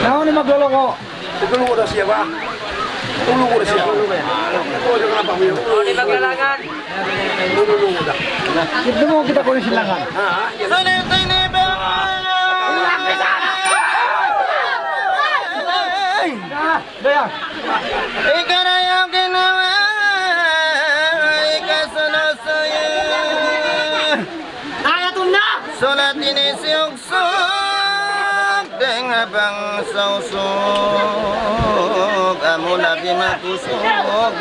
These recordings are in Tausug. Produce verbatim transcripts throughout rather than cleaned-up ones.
Nauni magluluko? Magluluko da siya ba? Magluluko da siya. Magluluko da. Magluluko da. Kita kunu' silangan. Ha? Sulit ini ba? Daya. Ikarayaw ginawa, ikasunusuyu. Ayatun na! Sulat ini siyuksuk, dayng ha bangsa usuk. Amu labi makusug,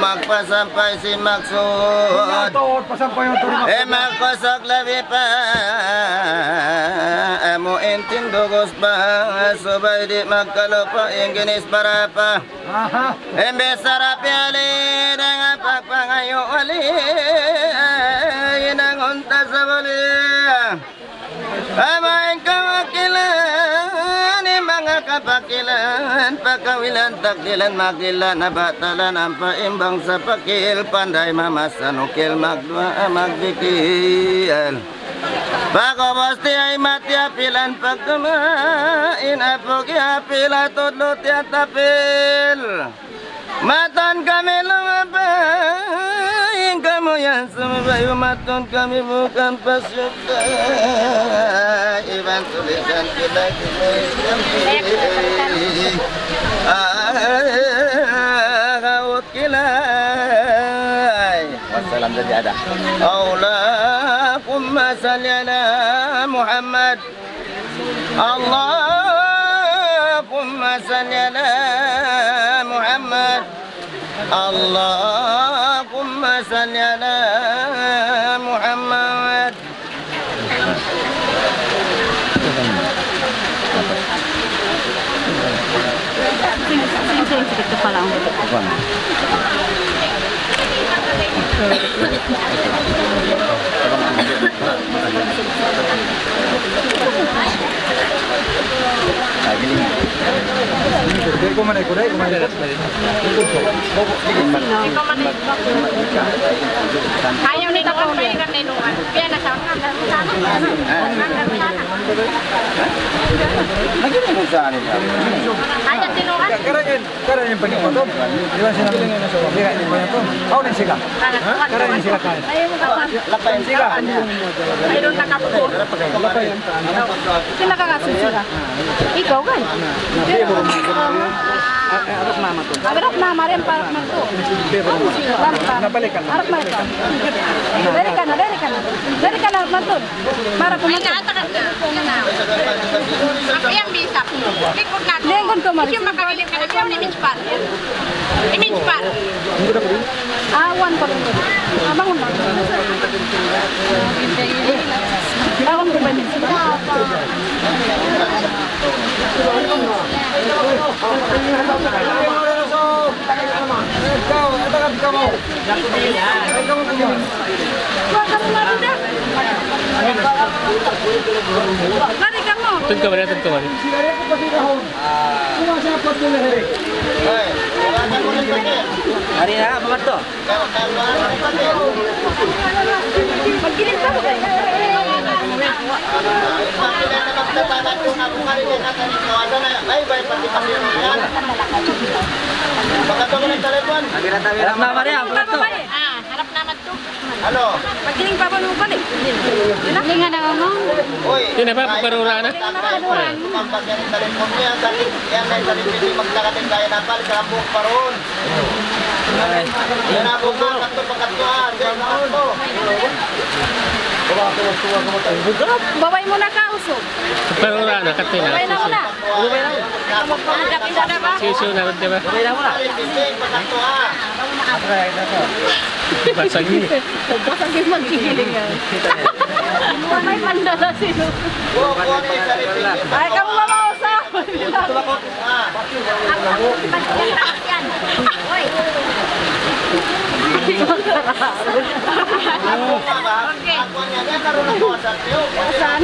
magpasampay sin maksud. Tawad, pasampay ang tawad. Eh, magkusug labi pa. Amu in tindugus pa, subay di' magkalupa, in ginis para pa. Aha. Imbis sarap yali, dayng ha pagpangayu' wali, hinangun ta sa bali. Amu in kawakilan, in manga kapakilan, pakawilan, takdilan, makilan, nabatalan, ampa in bangsa pakil, panday mamasa nukil, magduwaa, magdikil. Pag'ubus tiyayma' tiyapilan pagkama, in apu' kiyapila tudlu tiyatapil. Mattan kami lumabay, in kamu yan sumabay, umatun kami bukan pasyuta. Iban tulisan kita, kita, kita. Ah, kaut kilay. Wassalam saja ada. اللهم صل على محمد. اللهم صل على محمد. اللهم صل على محمد. Ayaw na ikaw ang pwede kang nainuman. Kaya na siya, ang ganda sana. Ang ganda sana. Lagi na mo sa akin. Ayaw, tinuan. Karayan, karayan pa ni Pato. Di ba sinabi niya na sa wala? Karayan pa ni Pato. Aw, ni siga. Karayan siga, karayan. Ayaw mo ka pa. Lapay siga. Ayaw na ka pa. Lapay. Sila ka nga, sila. Ikaw kan? Harap mama tu. Harap mama rin, harap mama tu. Harap mama tu. Dari ka na, dari ka na. Dari ka na, harap mama tu. Mara pa mama tu. Apa yang bisa? Lingkod na. Lingkod ko, Mari. Siyempre, makaliling ka na. Siyempre, image pa. Image pa. Awan pa rin. Abang mo. Awan ko ba niya? Mari kamu. Tun ka mari, tun ka mari. Hari na, mga to. Harap na, Maria, mga to. Ah, harap na, Ano? Pagkiling pa ba mo balik? Hindi na. Hindi nga na, ano? Uy, hindi na ba? Pagkarura na? Tumampas yan ang talipon niya. Kasi yan na yung talipon niya. Magkakating kaya na pala sa hambuuk pa roon. Ay. Yan na po, mga kanto, pagkatuan. Yan na po. Babay mo na ka, usog. Pagkarura na, katina. Babay na mo na. Siyu-siyu na, di ba? Basag ni. Basag yung magkikiling, ah. May pandala sino. Ay, kamu mamaw sa. Hoy. Okay. Saan?